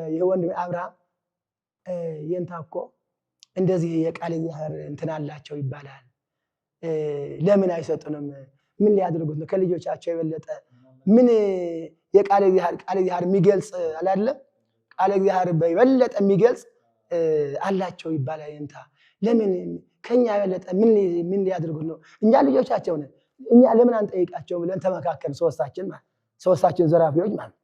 ይህ ወንድም አብርሃም የንታ እኮ እንደዚህ የቃል እግዚአብሔር እንትን አላቸው ይባላል። ለምን አይሰጡንም? ምን ሊያደርጉት ነው? ከልጆቻቸው የበለጠ ምን የቃል እግዚአብሔር ቃል እግዚአብሔር የሚገልጽ አለ አይደለም? ቃል እግዚአብሔር በበለጠ የሚገልጽ አላቸው ይባላል። የንታ ለምን ከኛ የበለጠ ምን ሊያደርጉት ነው? እኛ ልጆቻቸው ነን። እኛ ለምን አንጠይቃቸው ብለን ተመካከርን። ሶስታችን ማለት ሶስታችን ዘራፊዎች ማለት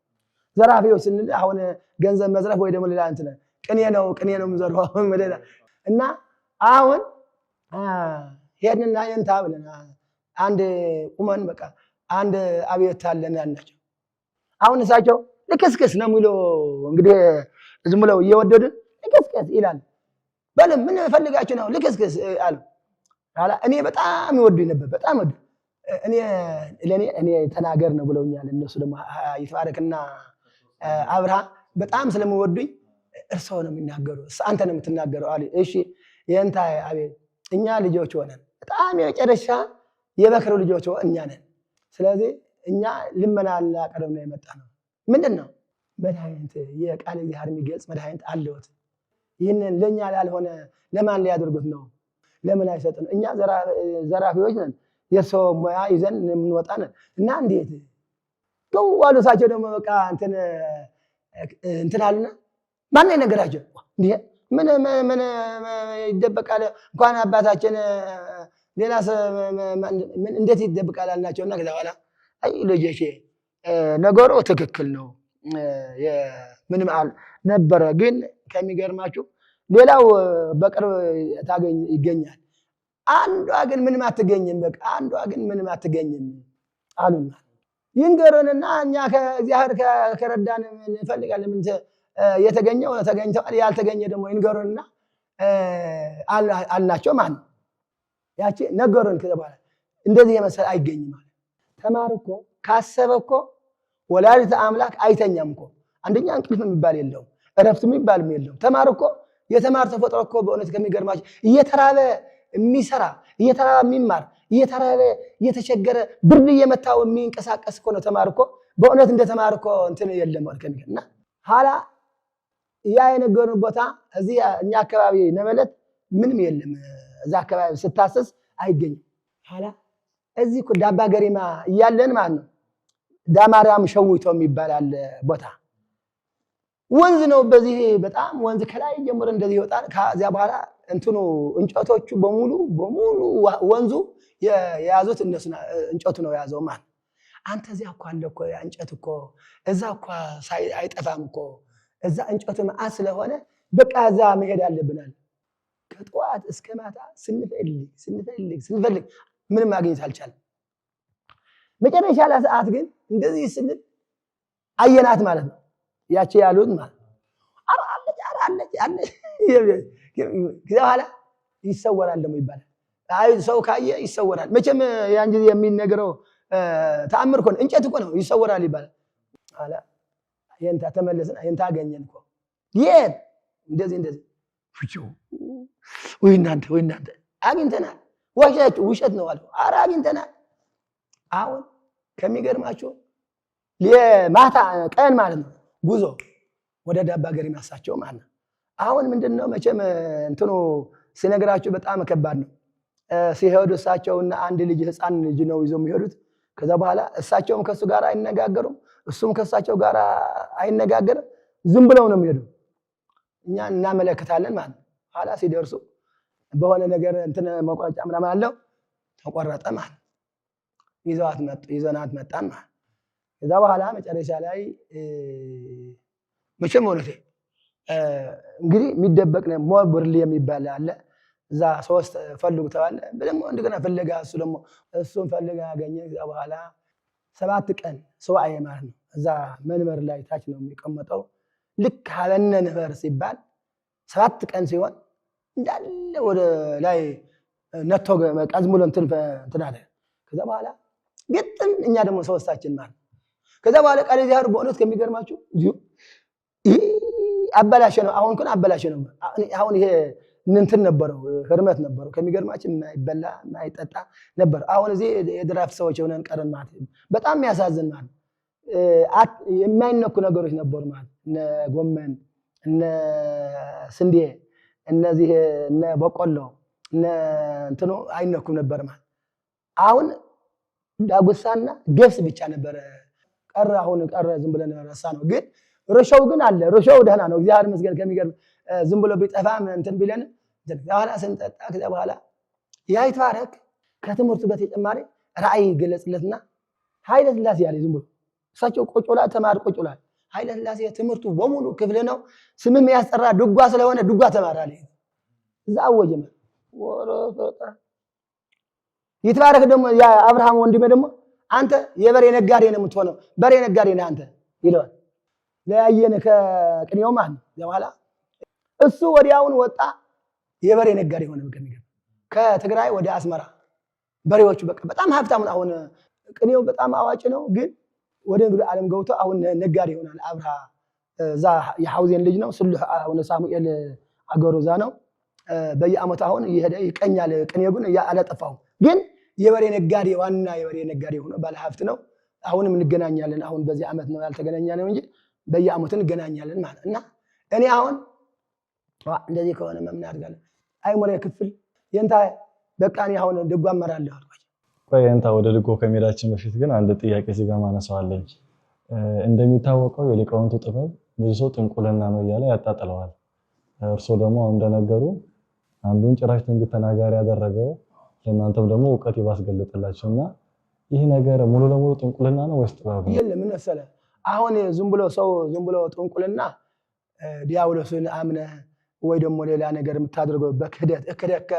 ዘራፊዎች ስንል አሁን ገንዘብ መዝረፍ ወይ ደግሞ ሌላ እንትን ቅኔ ነው ቅኔ ነው የምዘርፈው እና አሁን ሄድንና የንታ ብለን አንድ ቁመን በቃ አንድ አብዮት አለን ያልናቸው። አሁን እሳቸው ልክስክስ ነው የሚለው እንግዲህ ዝም ብለው እየወደዱን ልክስክስ ይላል። በልም ምን ፈልጋችሁ ነው ልክስክስ አሉ። እኔ በጣም ይወዱኝ ነበር፣ በጣም ወዱ እኔ ለኔ እኔ ተናገር ነው ብለውኛል። እነሱ ደግሞ ይትባረክና አብርሃ በጣም ስለሚወዱኝ እርስዎ ነው የሚናገሩ፣ አንተ ነው የምትናገረው አሉ። እሺ የንታ አቤት፣ እኛ ልጆች ሆነን በጣም የመጨረሻ የበክር ልጆች እኛ ነን። ስለዚህ እኛ ልመና ላቀርብ ነው የመጣ ነው። ምንድን ነው መድኃኒት፣ የቃል እግዚአብሔር የሚገልጽ መድኃኒት አለዎት? ይህንን ለእኛ ላልሆነ ለማን ሊያደርጉት ነው? ለምን አይሰጡን? እኛ ዘራፊዎች ነን፣ የሰው ሙያ ይዘን የምንወጣ ነን እና እንዴት ገው አሉ። እሳቸው ደግሞ በቃ እንትን እንትን አሉና ማነው የነገራቸው? እንዴ ምን ምን ይደበቃል? እንኳን አባታችን ሌላ እንዴት ይደበቃል አልናቸው። እና ከዛ በኋላ አይ ልጆቼ ነገሩ ትክክል ነው ምንም ነበረ። ግን ከሚገርማችሁ ሌላው በቅርብ ታገኝ ይገኛል። አንዷ ግን ምንም አትገኝም። በቃ አንዷ ግን ምንም አትገኝም አሉና ይንገሩንና እኛ ከእግዚአብሔር ከረዳን እንፈልጋለን። የተገኘው ተገኝተዋል፣ ያልተገኘ ደግሞ ይንገሩንና አልናቸው ማለት ነው። ያቺ ነገሩን። ከዛ በኋላ እንደዚህ የመሰለ አይገኝም አለ። ተማር እኮ ካሰበ እኮ ወላዲተ አምላክ አይተኛም እኮ። አንደኛ እንቅልፍ የሚባል የለውም፣ እረፍት የሚባልም የለውም። ተማር እኮ የተማር ተፈጥሮ እኮ በእውነት ከሚገርማቸው እየተራበ የሚሰራ፣ እየተራበ የሚማር፣ እየተራበ እየተቸገረ ብርድ እየመታው የሚንቀሳቀስ እኮ ነው። ተማር እኮ በእውነት እንደ ተማር እኮ እንትን የለም። ከሚገርም እና ኋላ ያ የነገሩን ቦታ እዚህ እኛ አካባቢ ነመለት ምንም የለም። እዛ አካባቢ ስታስስ አይገኝም። ኋላ እዚህ እኮ ዳባ ገሪማ እያለን ማለት ነው ዳማርያም ሸዊቶ የሚባል አለ ቦታ ወንዝ ነው። በዚህ በጣም ወንዝ ከላይ ጀምሮ እንደዚህ ይወጣል። ከዚያ በኋላ እንትኑ እንጨቶቹ በሙሉ በሙሉ ወንዙ የያዙት እነሱ እንጨቱ ነው የያዘው ማለት አንተ እዚያ እኮ አለ እኮ ያ እንጨት እኮ እዛ እኮ አይጠፋም እኮ እዛ እንጨቱ መዓት ስለሆነ በቃ እዛ መሄድ አለብናል። ከጠዋት እስከ ማታ ስንፈልግ ስንፈልግ ስንፈልግ ምንም ማግኘት አልቻልም። መጨረሻ ላይ ሰዓት ግን እንደዚህ ስንል አየናት ማለት ነው። ያቺ ያሉት ማለት ኧረ አለች ኧረ አለች አለች። ከዚያ በኋላ ይሰወራል ደግሞ ይባላል። አይ ሰው ካየ ይሰወራል። መቼም ያን ጊዜ የሚነገረው ተአምር እኮ ነው፣ እንጨት እኮ ነው፣ ይሰወራል ይባላል። ኋላ የንታ ተመለስን፣ የንታ አገኘን እኮ የት እንደዚህ እንደዚህ ወይ እናንተ ወይ እናንተ አግኝተናል። ውሸት ውሸት ነው አሉ። ኧረ አግኝተናል። አሁን ከሚገርማችሁ ማታ ቀን ማለት ነው ጉዞ ወደ ዳባ ገሪማ እሳቸው ማለት ነው። አሁን ምንድን ነው መቼም እንትኑ ሲነግራችሁ በጣም ከባድ ነው። ሲሄዱ እሳቸውና አንድ ልጅ ህፃን ልጅ ነው ይዘው የሚሄዱት። ከዛ በኋላ እሳቸውም ከእሱ ጋር አይነጋገሩም፣ እሱም ከእሳቸው ጋር አይነጋገርም። ዝም ብለው ነው የሚሄዱ። እኛ እናመለክታለን ማለት ነው። ኋላ ሲደርሱ በሆነ ነገር እንትን መቁረጫ ምናምን አለው ተቆረጠ ማለት ነው። ይዘዋት መጡ፣ ይዘናት መጣን ማለት ከዛ በኋላ መጨረሻ ላይ መቼም እውነቴ እንግዲህ የሚደበቅ ነው። ሞር ብርሌ የሚባል አለ። እዛ ሶስት ፈልጉ ተባለ። ደግሞ እንደገና ፍለጋ እሱ ደግሞ እሱን ፈልጋ ያገኘ። ከዛ በኋላ 7 ቀን ሱባኤ ማለት ነው። እዛ መንበር ላይ ታች ነው የሚቀመጠው። ልክ ሀበነ ንበር ሲባል 7 ቀን ሲሆን እንዳለ ወደ ላይ ነቶ በቃ ዝም ብሎ እንትን እንትን አለ። ከዛ በኋላ ግጥም እኛ ደግሞ ሶስታችን ማለት ከዛ በኋላ ቃል እግዚአብሔር በእውነት ከሚገርማችሁ እዚሁ አበላሸ ነው። አሁን ግን አበላሸ ነው። አሁን ይሄ እንትን ነበረው ህርመት ነበረው። ከሚገርማችሁ የማይበላ የማይጠጣ ነበር። አሁን እዚህ የድራፍት ሰዎች ሆነን ቀረን ማለት በጣም የሚያሳዝን ማለት የማይነኩ ነገሮች ነበሩ ማለት እነ ጎመን እነ ስንዴ፣ እነዚህ እነ በቆሎ፣ እነ እንትኑ አይነኩም ነበር ማለት። አሁን ዳጉሳና ገብስ ብቻ ነበረ ቀረ። አሁን ቀረ፣ ዝም ብለን ረሳ ነው። ግን እርሻው ግን አለ። እርሻው ደህና ነው፣ እግዚአብሔር ይመስገን። ከሚገርም ዝም ብሎ ቢጠፋም እንትን ቢለን በኋላ ስንጠጣ ከዚያ በኋላ ያ ይትባረክ ከትምህርቱ በተጨማሪ ራእይ ገለጽለትና ኃይለ ሥላሴ ያለ ዝም ብሎ እሳቸው ቆጮላ ተማር ቆጮላ ኃይለ ሥላሴ ትምህርቱ በሙሉ ክፍል ነው። ስምም ያስጠራ ድጓ ስለሆነ ድጓ ተማር አለ። እዛ አወጀ። ይትባረክ ደግሞ ያ አብርሃም ወንድሜ ደግሞ አንተ የበሬ ነጋዴ ነው የምትሆነው፣ በሬ ነጋዴ ነህ አንተ ይለዋል። ለያየን ከቅኔው ማለት ነው። በኋላ እሱ ወዲያውን ወጣ፣ የበሬ ነጋዴ ሆነ። ከትግራይ ወደ አስመራ በሬዎቹ በቃ በጣም ሀብታም ነው። አሁን ቅኔው በጣም አዋቂ ነው፣ ግን ወደ ንግዱ ዓለም ገብቶ አሁን ነጋዴ ይሆናል። አብርሃ እዛ የሐውዜን ልጅ ነው። ስሉሕ አሁን ሳሙኤል አገሩ እዛ ነው። በየዓመቱ አሁን እየሄደ ይቀኛል። ቅኔ ግን አላጠፋውም። ግን የበሬ ነጋዴ ዋና የበሬ ነጋዴ ሆኖ ባለሀብት ነው። አሁንም እንገናኛለን። አሁን በዚህ ዓመት ነው ያልተገናኘነው እንጂ በየዓመቱ እንገናኛለን ማለት። እና እኔ አሁን እንደዚህ ከሆነ ምን አድርጋለሁ? አይሞሬ ክፍል የንታ በቃ እኔ አሁን ድጓ እመራለሁ አልኳቸው። ቆይ የንታ፣ ወደ ድጎ ከመሄዳችን በፊት ግን አንድ ጥያቄ እዚህ ጋር ማነሳዋለኝ። እንደሚታወቀው የሊቃውንቱ ጥበብ ብዙ ሰው ጥንቁልና ነው እያለ ያጣጥለዋል። እርስዎ ደግሞ አሁን እንደነገሩ አንዱን ጭራሽ ትንቢት ተናጋሪ ያደረገው ለእናንተም ደግሞ እውቀት ይባስገለጥላቸው እና ይህ ነገር ሙሉ ለሙሉ ጥንቁልና ነው ወይስ ጥበብ ነው? የለም፣ ምን መሰለህ፣ አሁን ዝም ብሎ ሰው ዝም ብሎ ጥንቁልና ዲያብሎስን አምነህ ወይ ደግሞ ሌላ ነገር የምታደርገው በክህደት እክደት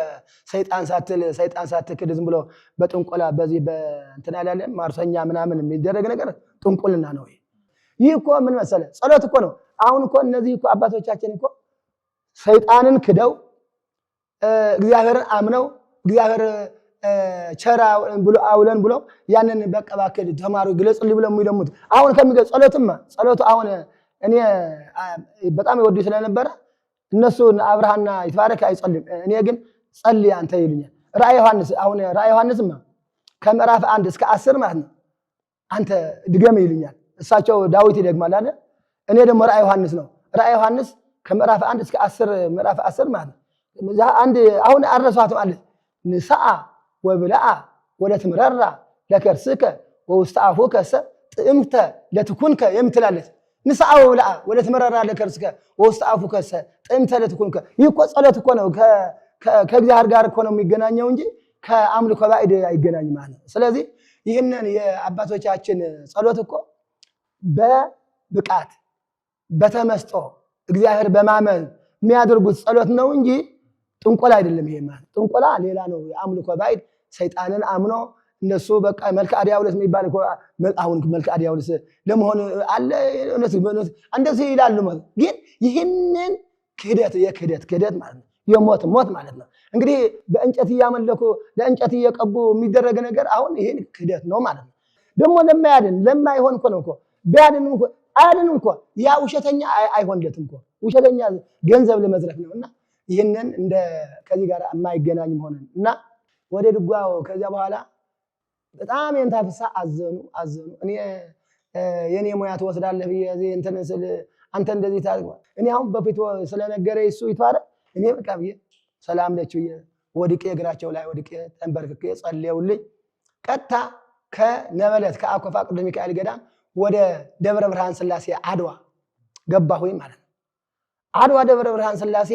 ሰይጣን ሳትል ሰይጣን ሳትክድ ዝም ብሎ በጥንቆላ በዚህ በእንትን ያለ ማርሰኛ ምናምን የሚደረግ ነገር ጥንቁልና ነው። ይህ እኮ ምን መሰለህ ጸሎት እኮ ነው። አሁን እኮ እነዚህ እኮ አባቶቻችን እኮ ሰይጣንን ክደው እግዚአብሔርን አምነው እግዚአብሔር ቸራ ብሎ አውለን ብሎ ያንን በቃ እባክህ ተማሩ ግለጽልኝ ብሎ የሚለሙት አሁን ከሚገ ጸሎትማ ጸሎቱ አሁን እኔ በጣም ይወዱ ስለነበረ እነሱ አብርሃና ይትባረክ አይጸልዩም። እኔ ግን ጸልይ አንተ ይሉኛል። ራእይ ዮሐንስ አሁን ራእይ ዮሐንስማ ከምዕራፍ 1 እስከ 10 ማለት ነው። አንተ ድገም ይሉኛል። እሳቸው ዳዊት ይደግማል አይደል? እኔ ደግሞ ራእይ ዮሐንስ ነው። ራእይ ዮሐንስ ከምዕራፍ 1 እስከ 10 ምዕራፍ 10 ማለት ነው። አንድ አሁን አረሷትም አለ ንስአ ወብልዓ ወለትምረራ ለከርስከ ወውስተ አፉከ ጥእምተ ለትኩንከ የምትላለች። ንስአ ወብልዓ ወለትምረራ ለከርስከ ወውስተ አፉከ ጥእምተ ለትኩንከ። ይህ እኮ ጸሎት እኮ ነው። ከእግዚአብሔር ጋር እኮ ነው የሚገናኘው እንጂ ከአምልኮ ባዕድ አይገናኝም ማለት ነው። ስለዚህ ይህንን የአባቶቻችን ጸሎት እኮ በብቃት በተመስጦ እግዚአብሔር በማመን የሚያደርጉት ጸሎት ነው እንጂ ጥንቆላ አይደለም። ይሄ ማለት ጥንቆላ ሌላ ነው። የአምልኮ ባዕድ ሰይጣንን አምኖ እነሱ በቃ መልክአ ዲያብሎስ የሚባል አሁን መልክአ ዲያብሎስ ለመሆኑ አለ እንደዚህ ይላሉ። ማለት ግን ይህንን ክህደት የክህደት ክህደት ማለት ነው። የሞት ሞት ማለት ነው። እንግዲህ በእንጨት እያመለኩ ለእንጨት እየቀቡ የሚደረግ ነገር አሁን ይሄን ክህደት ነው ማለት ነው። ደግሞ ለማያድን ለማይሆን እኮ ነው እኮ ቢያድን እኮ አያድንም እኮ ያ ውሸተኛ አይሆንለትም እኮ ውሸተኛ ገንዘብ ለመዝረፍ ነው። እና ይህንን እንደ ከዚህ ጋር የማይገናኝ መሆንን እና ወደ ድጓው ከዚያ በኋላ በጣም የንታ ፍስሐ አዘኑ አዘኑ። እኔ የኔ ሙያ ትወስዳለህ ብዬ እዚህ እንትን ስል አንተ እንደዚህ ታድርግ። እኔ አሁን በፊት ስለነገረ እሱ ይትባረክ እኔ በቃ ብዬ ሰላም ለች ብዬ ወድቄ እግራቸው ላይ ወድቄ ተንበርክኬ ጸልየውልኝ ቀጥታ ከነበለት ከአኮፋ ቅዱስ ሚካኤል ገዳም ወደ ደብረ ብርሃን ስላሴ አድዋ ገባሁኝ ማለት ነው። አድዋ ደብረ ብርሃን ስላሴ